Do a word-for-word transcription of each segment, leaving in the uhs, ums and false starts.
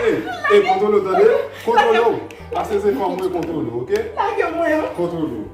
E kontwole w, tande? Kontwole w. Pase se fanm mwen kontwole w, oke? Lage mwen. Kontwole w.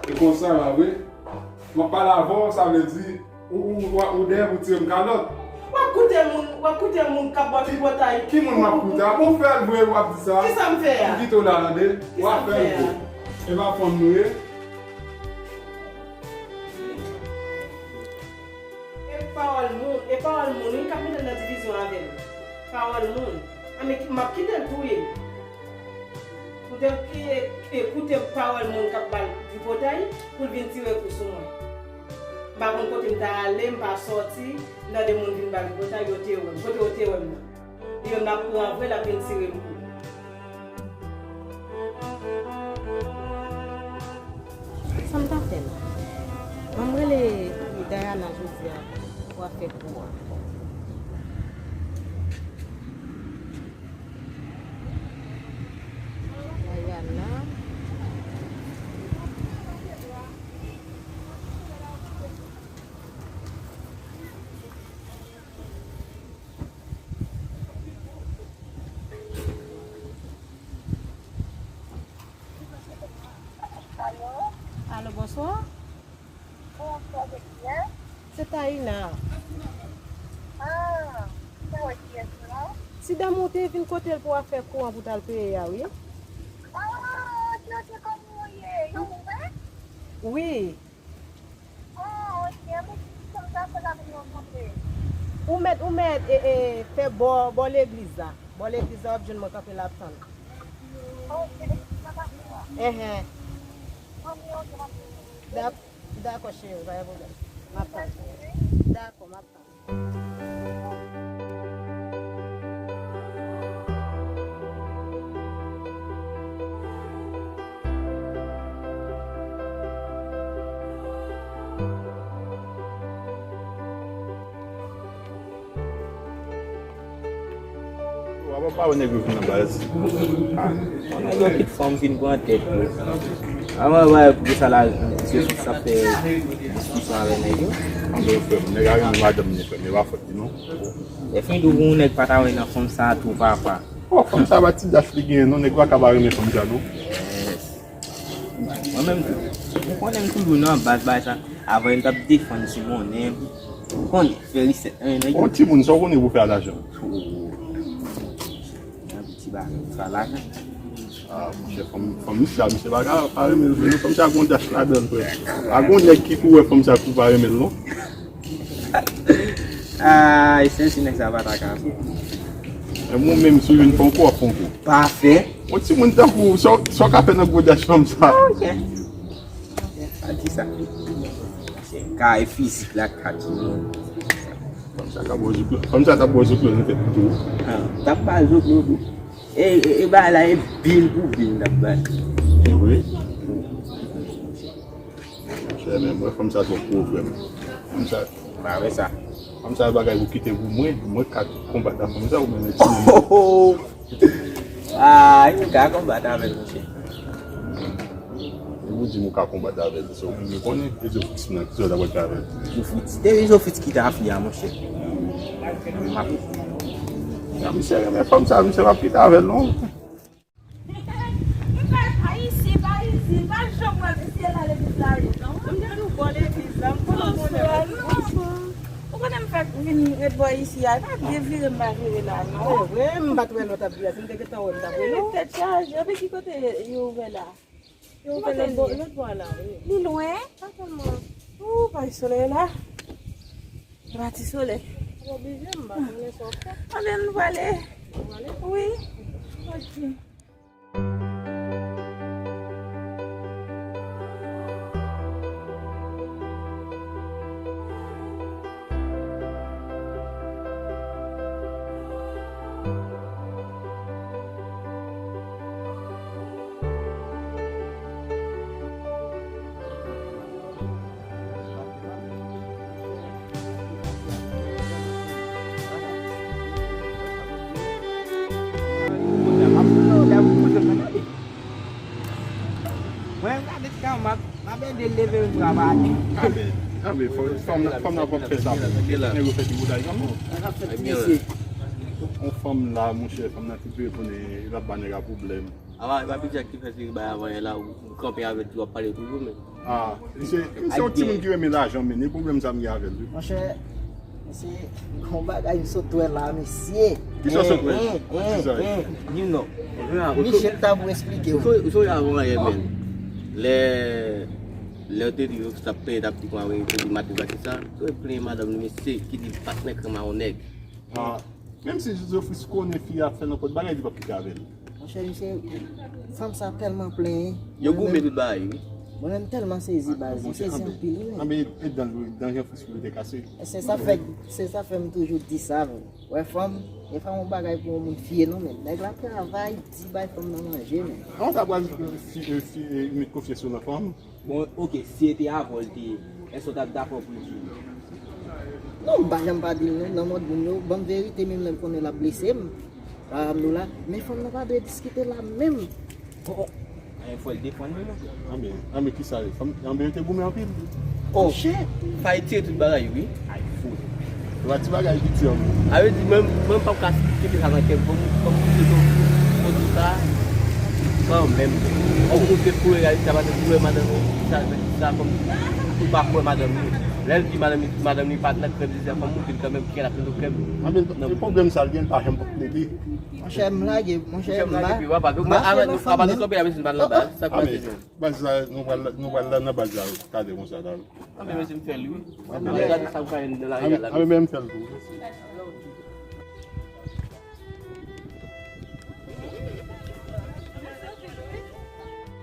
E konsa la vre. M ap pale avè w, sa vle di ou, ou, ou, ou dèyè pou tire m kalòt. W ap koute moun, w ap koute moun k ap bò tripotay. Ki moun m ap koute? Ou fè l vre, w ap di sa. Kisa m fè a? M kite w la, tande? W ap fè l vre. E pa fanm nou ye? E pawòl moun, e pawòl moun wi k ap mete l nan divizyon avè m. Pawòl moun. A, men m ap kite l touye m. Koute, e, e, koute pawòl moun k ap ba l tripotay pou l vin tire kou sou mwen. M pa konn kote m ta ale, m pa sòti, m tande moun vin ba l tripotay, yo te wè m. Kote yo te wè m nan? Li menm l ap pran vre, l ap vin tire m kou. Sa m ta fè la? Ban m rele Dayana jodi a pou afè kou a. Dayana. Alo? Alo, bonswa. Bonswa, se kiyès? Se Taina. Ah, m pa wè kiyès la. Ti dam ou te vin kote l pou afè kouran pou t al peye a, wi. Ah, Djodje, kòman w ye? Yo ouvè? Wi. Oh, ok, men ki chanm sa fè la vin rankontre? Ou mèt, ou mèt, e, e, fè bò, bò legliz la. Bò legliz la, w ap jwenn mwen kanpe la ap tann. Ok, legliz la pa fè a. Enhen. Anben, ok, m ap vini. Dak-, dakò, cheri, pa gen pwoblèm. M ap tann. Dakò, m ap tann. W ap pa wè nèg yo vin nan baz. Ah, nèg yo kit fanm vin pran tèt yo. Avan w wè pou sa la, misye sot sa fè diskisyon avè nèg yo. Anben frè m, nèg la renmen madanm li frè m, e pa fòt li non. Lè fin di w yon nèg pa ta wè nan fanm sa tou papa. Oh, fanm sa pa ti das li genyen non, nèg pa ka pa renmen fanm sa non. Yes. Mwen menm tou, ou konnen m toujou nan baz bagay sa. Avan yo t ap defann ti monnen, ou konnen, fè reset nan men nèg yo. Yon timoun, sa w konnen pou fè a lajan? Nan piti bagay, sa lajan. Ah, monchè, fanm, fanm sa, misye pa ka pa renmen l vre non. Fanm sa gon das ladan l, frè. Pa gon nèg ki pou wè fanm sa pou pa renmen l non. Ah, e sèl si nèg sa pa ta ka fè. Men mwen menm, si w vin fè yon kou, w ap fè yon kou. Pafè. Yon timoun tankou w, sa w, sa w ka fè nan gwo das fanm sa? Ok. Ok, pa di sa. Se kay fizik la, ka timoun. Fanm sa ka ba w zoklo, fanm sa t ap ba w zoklo nan tèt tou. Ah, t ap ba zoklo tou. E, e, e bagay la, e bil pou bil n ap bay. Se vre? Monchè, men mwen, fanm sa twò pwovèb. Fanm sa, pa wè sa. Fanm sa, bagay pou kite pou mwen, mwen ka konbat ak fanm sa, ou menm, ti moun. Ah, ou ka konbat avè l, monchè. Depi w di m ou ka konbat avè l, se ou menm ki konnen, e Zofits nan ki sa w ta pral fè avè l. Zofits, te Zofits ki ta fi a, monchè. M ap... Nan misye renmen fanm sa, misye p ap kite avè l, non. M pa isit, pa isit, pa janm wè misye la legliz la ye, non. M te tou bò legliz la, m konnen konnen. Ou konnen m fèk vin ret bò isi a, e pa devire m pa vire la, non. Se vre, m pa t wè lòt ap vire, si m te gentan wè m t ap wè nou. Tèt chaje, epi ki kote yo ouvè la? Yo ouvè lòt bò, lòt bò a la, wi. Li lwen? Pa tèlman. Ou pa solèy la. E pa ti solèy. Ou oblije, m pa konnen sa w fè. Anben, nou prale. Nou prale? Wi. Ok. Mwen gade ti kanmad, m ap ede l leve vin travay. A, men fò, fanm nan, fanm nan pap fè sa pou ou. Nèg yo fè ti boudaj kanmenm. Yon fanm la, monchè, fanm nan ki dwe konnen l ap ba nèg la pwoblèm. Apa, e pa Pidjak ki fè ti bay avan yè la, ou, ou kanpe avè l, w ap pale toujou, men. Ah, se, se yon timoun ki renmen lajan, men, e pwoblèm sa m gen avè l, wi. Monchè, se yon bagay m sot wè la, mesye. Kisa w sot wè? Kisa w wè? Di non. Michel ta pou eksplike w. Ou sonje avan yè, men. Lè, lè yo te di yo t ap plenyen, t ap di kòman yo te di matriz la, kisa. Yo plenyen madanm li, mesye, ki di patnè kòman yon nèg. Ah, menm si Joseph konnen fi a ap fè nenpòt bagay, li p ap kite avè l. Monchè, misye, fanm sa tèlman plenyen. Yo goumen tout bagay, wi. Mwen menm tèlman sezi, baz. Mwen sezi anpil, wi. Anben, e dan, dan jan fis yo te kase. Se sa fè, se sa fè m toujou di sa, men. Wè, fanm, e pa yon bagay pou yon moun fye, non, men. Nèg la travay, di bay fanm nan manje, men. An, ta pral fi, fi, met konfyans yo nan fanm. Bon, oke, si se te avè w l te ye, èske w t ap dakò pou l di w? Non, m pa janm pa di l non, nan mòd moun yo, ban m verite menm lè m konnen l ap blese m. Pa m nou la, men fanm nan pa dwe diskite la menm. Oh, oh. Anyen fò l defann li non. Anben, anben kisa l? Fanm, anben yo te goumen anpil. Oh, shit! Fay tire tout bagay, wi. Ay, fout. Se pa ti bagay piti an. A vle di, mwen, mwen m p ap ka kite sa nan kè m. Fò m, fò m kite nou, nou di sa kanmenm. Fò m montre koulè reyalite a, paske koulè madanm ou, sa, sa, fò m, ou pa kwè madanm li. Lè l di madanm li, madanm li pa t nan krèm, se sa, fò m montre l kanmenm ki l ap nan krèm. Anben, e pwoblèm sa l gen, l pa janm plede. Monchè, m lage, monchè, m lage pi, papa. Avè nou, papa, nou kanpe avè nou, nou pa nan baz. Sa k pase menm? Baz la, nou pral, nou pral nan baz la, talè konsa la. Anben, mesye, m fè l, wi. Anben, gade sa m fè nan lari a la. Anben, men m fè l tou.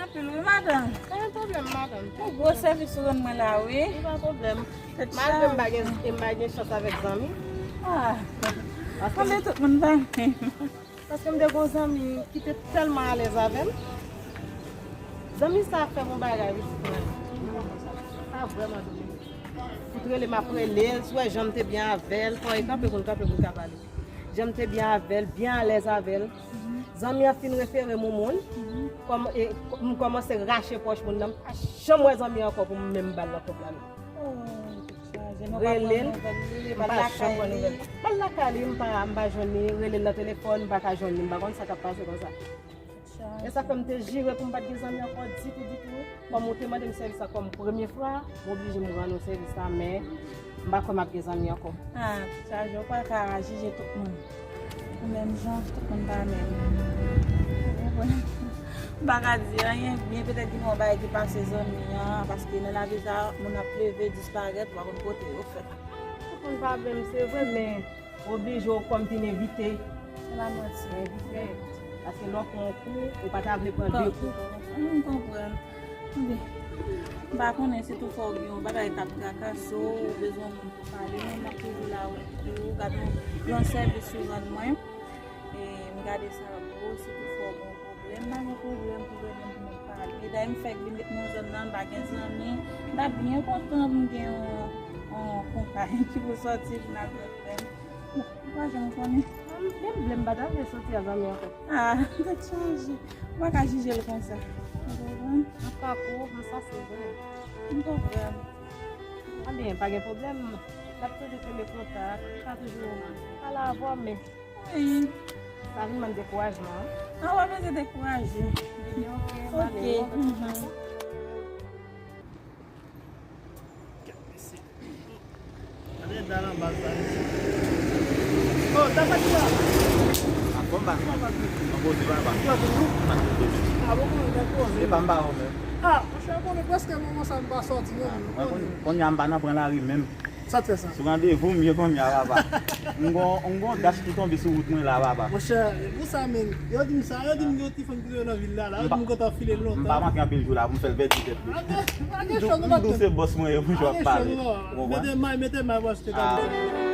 Anpil, wi, madanm. Pa gen pwoblèm, madanm. Yon gwo sèvis ou rann mwen la, wi. Pa pwoblèm. Malgre m pa gen, m pa gen chans avèk zanmi. Ah. Paske m, tout moun pa menm. Paske m te gen yon zanmi ki te tèlman alèz avè m. Zanmi sa fè m yon bagay, wi, Sitwèn. Sa vrèman domine. Fout rele m ap rele l, si w wè jan m te byen avè l, fò e kanpe pou n kanpe pou n ka pale. Jan m te byen avè l, byen alèz avè l. Zanmi an fin refere m yon moun, kòm, e, m kòmanse rache pòch moun nan, m pa janm wè zanmi an ankò pou m menm ba l nan kòb la, non. Rele l, m pa janm pran nouvèl. M al lakay li, m pa, m pa jwenn li, rele l nan telefòn, m pa ka jwenn li, m pa konn sa k ap pase konsa. E sa fè m te jire pou m pa t gen zanmi ankò ditou, ditou. Kòm ou te mande m sèvis la kòm premye fwa, m oblije m rann ou sèvis la, men m pa kwè m ap gen zanmi ankò. Ah, Ti Chaje, ou pa ka jije tout moun. Ou menm jan, tout moun pa menm. Ou konprann? M pa ka di anyen, byen petèt gen yon bagay ki pase zanmi an, paske nan lavi sa, moun ap leve, disparèt, ou pa konn kote yo fèt. Tout moun pa menm, se vre, men oblije w kòm fin envite. Se pa manti. Envite. Paske lè w pran yon kou, ou pa ta vle pran de kou. M konprann. M pa konnen si toutfwa w gen yon bagay k ap trakase w, ou bezwen yon moun pou pale, mwen m ap toujou la wi pou ou, gade yon gran sèvis ou rann mwen. E m gade sa pou ou, si toutfwa w gen yon pwoblèm, m pa gen pwoblèm pou rele m pou nou pale. Dayè m fèk vin ret nan zòn nan, m pa gen zanmi, m t ap byen kontan pou m gen yon, yon konpay ki pou sòti pou n al jwenn frè m. Ou pa janm konnen. Menm vle m pa ta vle soti a zanmi ankò. Ah, tèt chaje. Ou pa ka jije l konsa. Ou konprann? Nan pakou, nan sa se vre. M konprann. Anben, pa gen pwoblèm. N ap toujou kenbe kontak. N a toujou pale avè w, men. Wi. Pa vin ban m dekourajman. Ah, w ap ese dekouraje. Ok, m ale. Ok. Gade dal anba sa, mesye. Oh, dal pa di la. A, kòm pa sa. Mwen poze papa. Yo, toujou. Mwen poze. A, bon, konnen, dal poze. E pa m pa ou menm. A, monchè, konnen prèske moman sa m pa sòti, non. Konnen, konnen a m pa nan pran lari menm. Sa t fè sa? Sou randevou m ye kounye a, papa. M gon, m gon dach ki tonbe sou wout mwen la, papa. Monchè, e pou sa menm. Yo di m sa, yo di m gen yon ti fanm ki rete nan vil la, la. Yo di m kontan file lontan. M pa manke anpil jou la pou m fè l pèdi tèt li. M di w se bòs mwen ye pou jou ap pale. Ou konprann? Mete may, mete may pou achte kado.